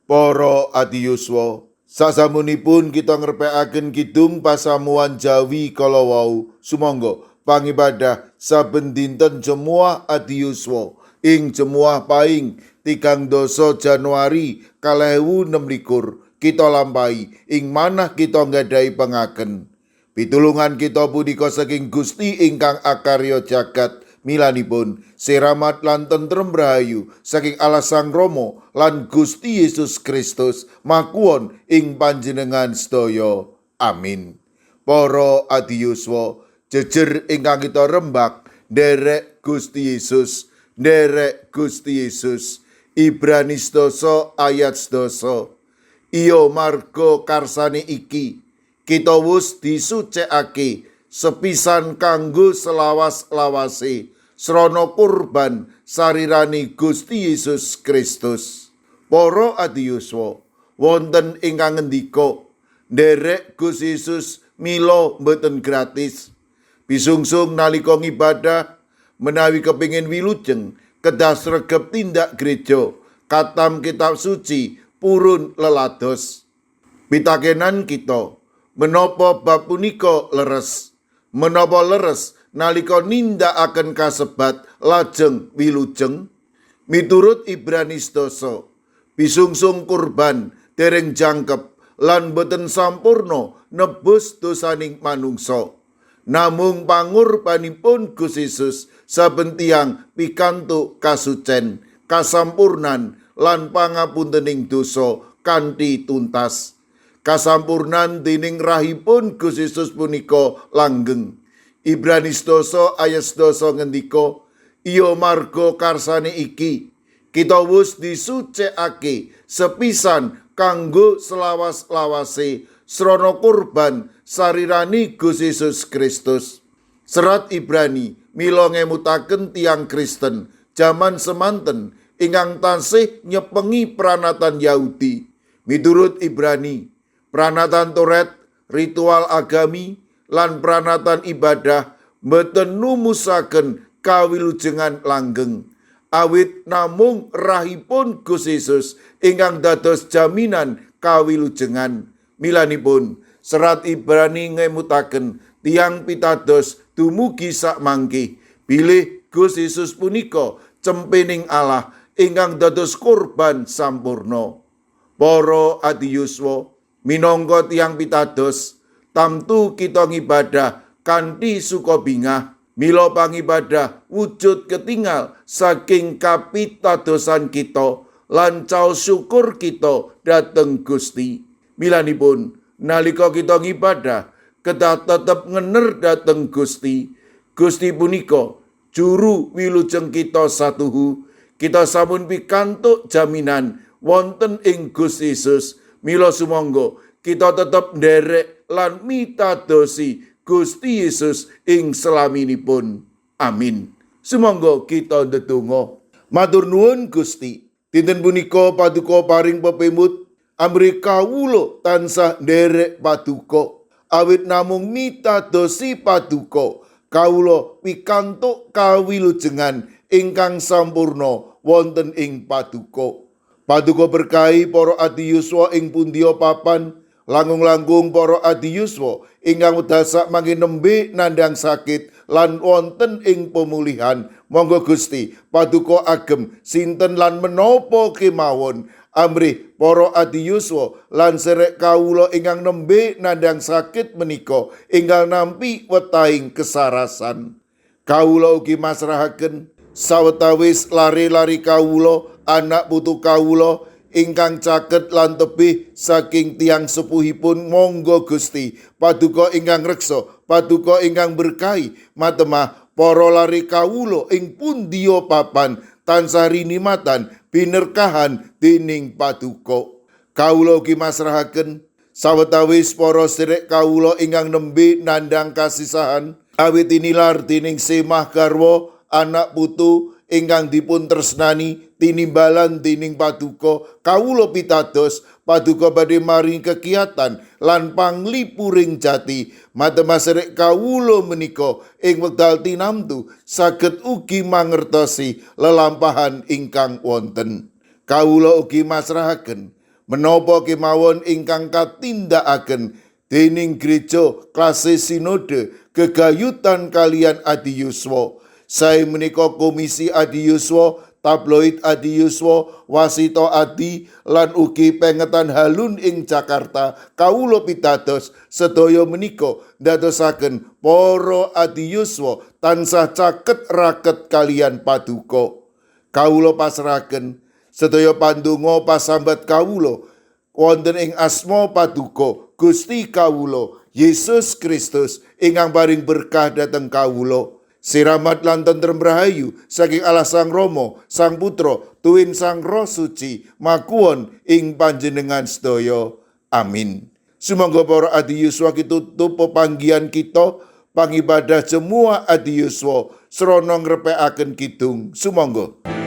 Para adiyuswa, sasampunipun kita ngrepekaken kidung pasamuwan Jawi kala wau, sumangga pangibadah saben dinten Jemuah adiyuswa ing Jemuah Paing 30 Januari 2026 kita lampahi ing manah kita nggadahi pengaken. Pitulungan kita punika saking Gusti ingkang akarya jagat. Milanipun siramat lan tentrem rahayu saking Allah Sang Rama lan Gusti Yesus Kristus makuwon ing panjenengan sedaya. Amin. Para adiyuswa, jejer ingkang kita rembak nderek Gusti Yesus, nderek Gusti Yesus. Ibrani 10 ayat 10. Iya marga karsane iki kita wus disucekake sepisan kanggo selawas-lawase srana kurban sarirani Gusti Yesus Kristus. Para adiyuswa, wonten ingkang ngendika nderek Gusti Yesus mila mboten gratis. Pisungsung nalika ngibadah menawi kepingin wilujeng kedah sregep tindak gereja, katam kitab suci, purun lelados. Pitakenan kita, menapa bab punika leres? Menapa leres nalika nindakaken kasebat lajeng wilujeng? Miturut Ibrani 10, pisungsung kurban dereng jangkep lan boten sampurna nebus dosaning manungsa. Namung pangurbanipun Gusti Yesus saben tiyang pikantuk kasucen, kasampurnan lan pangapuntening dosa kanthi tuntas. Kasampurnan dening rahipun Gusti Yesus punika langgeng. Ibrani 10 ayat 10 ngendika, "Iya marga karsane iki kita wus disucekake sepisan kanggo selawas-lawase srana kurban sarirani Gusti Yesus Kristus." Serat Ibrani mila ngemutaken tiyang Kristen jaman semanten ingkang tansih nyepengi pranatan Yahudi. Miturut Ibrani, pranatan Toret, ritual agami, lan pranatan ibadah mboten numusaken kawilujengan langgeng. Awit namung rahipun Gusti Yesus ingkang dados jaminan kawilujengan. Milanipun serat Ibrani ngemutaken tiyang pitados dumugi sakmangke bilih Gusti Yesus punika cempening Allah ingkang dados kurban sampurna. Para adiyuswa, minangka tiyang pitados, tamtu kita ngibadah kanthi suka bingah. Mila pangibadah wujud ketingal saking kapitadosan kita lan caos syukur kita dhateng Gusti. Milanipun nalika kita ngibadah kedah tetep ngener dhateng Gusti. Gusti punika juru wilujeng kita satuhu. Kita sampun pikantuk jaminan wonten ing Gusti Yesus. Mila sumangga kita tetep nderek lan mitadosi Gusti Yesus ing selaminipun. Amin. Sumangga kita ndedonga. Matur nuwun Gusti. Dinten punika paduka paring pepemut amrih kawula tansah nderek paduka. Awit namung mitadosi paduka kawula pikantuk kawilujengan ingkang sampurna wonten ing paduka. Paduka berkahi para adiyuswa ing pundiya papan, langkung-langkung para adiyuswa ingkang wekdal sakmangke nembe nandhang sakit lan wonten ing pemulihan. Monggo Gusti, paduka agem sinten lan menapa kemawon amrih para adiyuswa lan serek kawula ingkang nembe nandhang sakit menika enggal nampi wetahing kesarasan. Kawula ugi masrahaken sawetawis lare-lare kawula, anak putu kawula ingkang caket lan tebih saking tiyang sepuhipun. Monggo Gusti, paduka ingkang reksa, paduka ingkang berkahi matemah para lare kawula ing pundiya papan tansah rinimatan binerkahan dening paduka. Kawula ugi masrahaken sawetawis para sedherek kawula ingkang nembe nandhang kasisahan awit tinilar dening semah garwa, anak putu ingkang dipun tresnani tinimbalan dening paduka. Kawula pitados paduka badhe maringi kekiatan lan panglipuring jati matemah serek kawula menika ing wekdal tinamtu saged ugi mangertosi lelampahan ingkang wonten. Kawula ugi masrahaken Menapa kemawon ingkang katindakaken dening gereja klase sinode gegayutan kaliyan adi yuswa. Sae menika Komisi Adi Yuswa, Tabloid Adi Yuswa, Wasito Adi lan ugi pengetan Halun ing Jakarta kawula pitados sedaya menika ndadosaken para adi yuswa tansah caket raket kaliyan paduka. Kawula pasrahaken sedaya pandonga pasambat kawula wonten ing asma paduka Gusti kawula Yesus Kristus ingkang paring berkah dhateng kawula. Siramat lan tentrem rahayu saking Allah Sang Rama, Sang Putra, tuwin Sang Roh Suci makuwon ing panjenengan sedaya. Amin. Sumangga para adi yuswa kitutup pepanggihan kita pangibadah semua adi yuswa srana ngrepekaken kidung. Sumangga.